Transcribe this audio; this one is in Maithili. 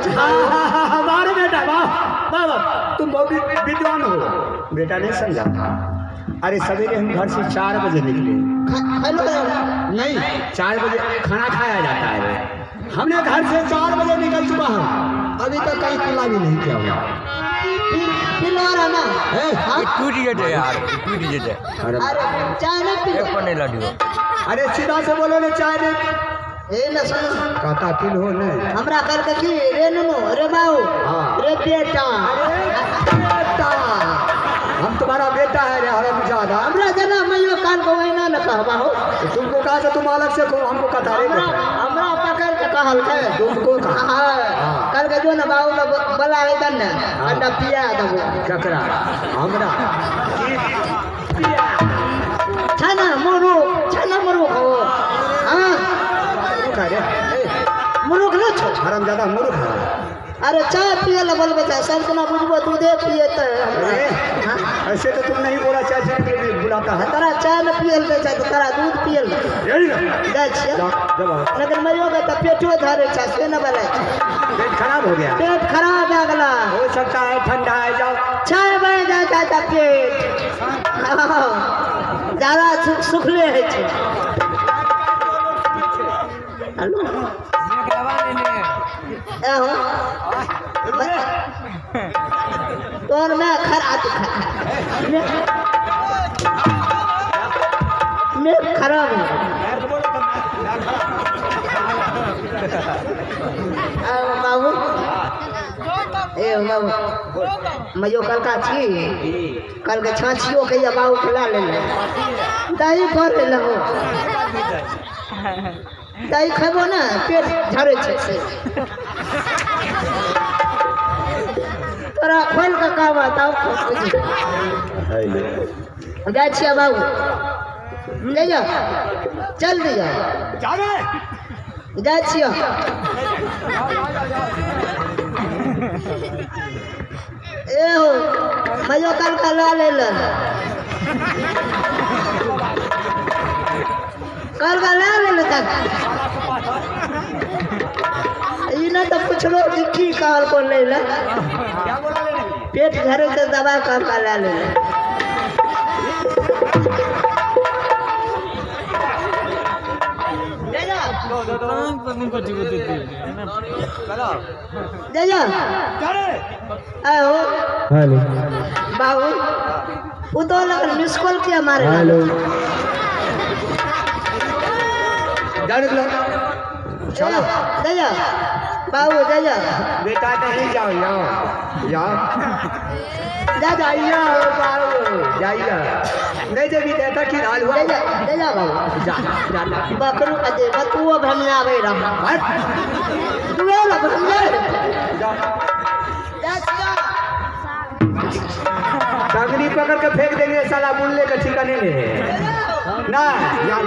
छै। हमारे बेटा वाह वाह वाह, तुम बहुत विद्वान हो। बेटा नहीं समझा। अरे सवेरे हम घर से 4 बजे निकले। नहीं 4 बजे खाना खाया जाता है। हमने घर से 4 बजे निकल चुका हूँ, अभी तक कहीं कुला भी नहीं किया हुआ। ना टूट जेते यार, टूट जेते। अरे चाय नहीं पी। अरे सीधा से बोलो ना, चाय नहीं। ए ना सुनो, कहता पी लो नहीं। हमरा कल के की रे नुनु रे बाऊ रे बेटा, अरे बेटा हम तुम्हारा बेटा है रे हरामजादा। हमरा जना मैयो कान को वही ना कहबा हो। तुमको कहा से तुम अलग से हमको कहता रे। हमरा पकड़ के कहल के तुमको कहा। हां कल के जो ना बाऊ ना बला है तन ने अंडा पिया दबो। ककरा हमरा छाना मोरू, छाना मोरू हो। हां मूर्ख है रे, मुरुख न छो हरामजादा, मूर्ख है। अरे चाय पिए ला बोलबे चाय सब तना बुझबो दूधे पिए त। ऐसे तो तुम नहीं बोला, चाय पीने के लिए बुलाता है। तोरा चाय न पियल दे चाय, तोरा दूध पियल जाय छियै। लेकिन मरियो के त पेटो धरे छै से न बोले। पेट खराब हो गया, पेट खराब भए गेला। हो सकता है ठंडा है, जाओ चाय बन जाय छै त पेट ज्यादा सुखले है छै। हेलो तोर में खराब में खराब बाबू। ए बाबू मयो कल का छी, कल के छाछियो के बाबू खिला ले दही भर ले हो। दही खेबो ना पेट झरे छै से। तोरा खोल के कहबा तब जाइ छियै बाबू। ले जा चल दिया जाइ छियै। ए हो मयो कल का ला ले ले, कल का ला ले ले तक ई ना तो पुछलो कि की कहल को ले ले। पेट झरे से दवा कल का ला ले ले। जा जा आहो हेलो बाबू वो तो लगल मिस कॉल किया मारे। हेलो जाने लो चलो जा जा बाबू जा जा बेटा नहीं जाओ, जाओ जाओ जा जाइए बाबू जाइए। नहीं जब भी कहता कि हाल हुआ जा जा जा बाबू जा जा बकरू का दे बतुओ भमनावे रहा तू ला भमना जा जा टांगनी पकड़ के फेंक देंगे साला, बोलने का ठिकाने नहीं है ना। जा।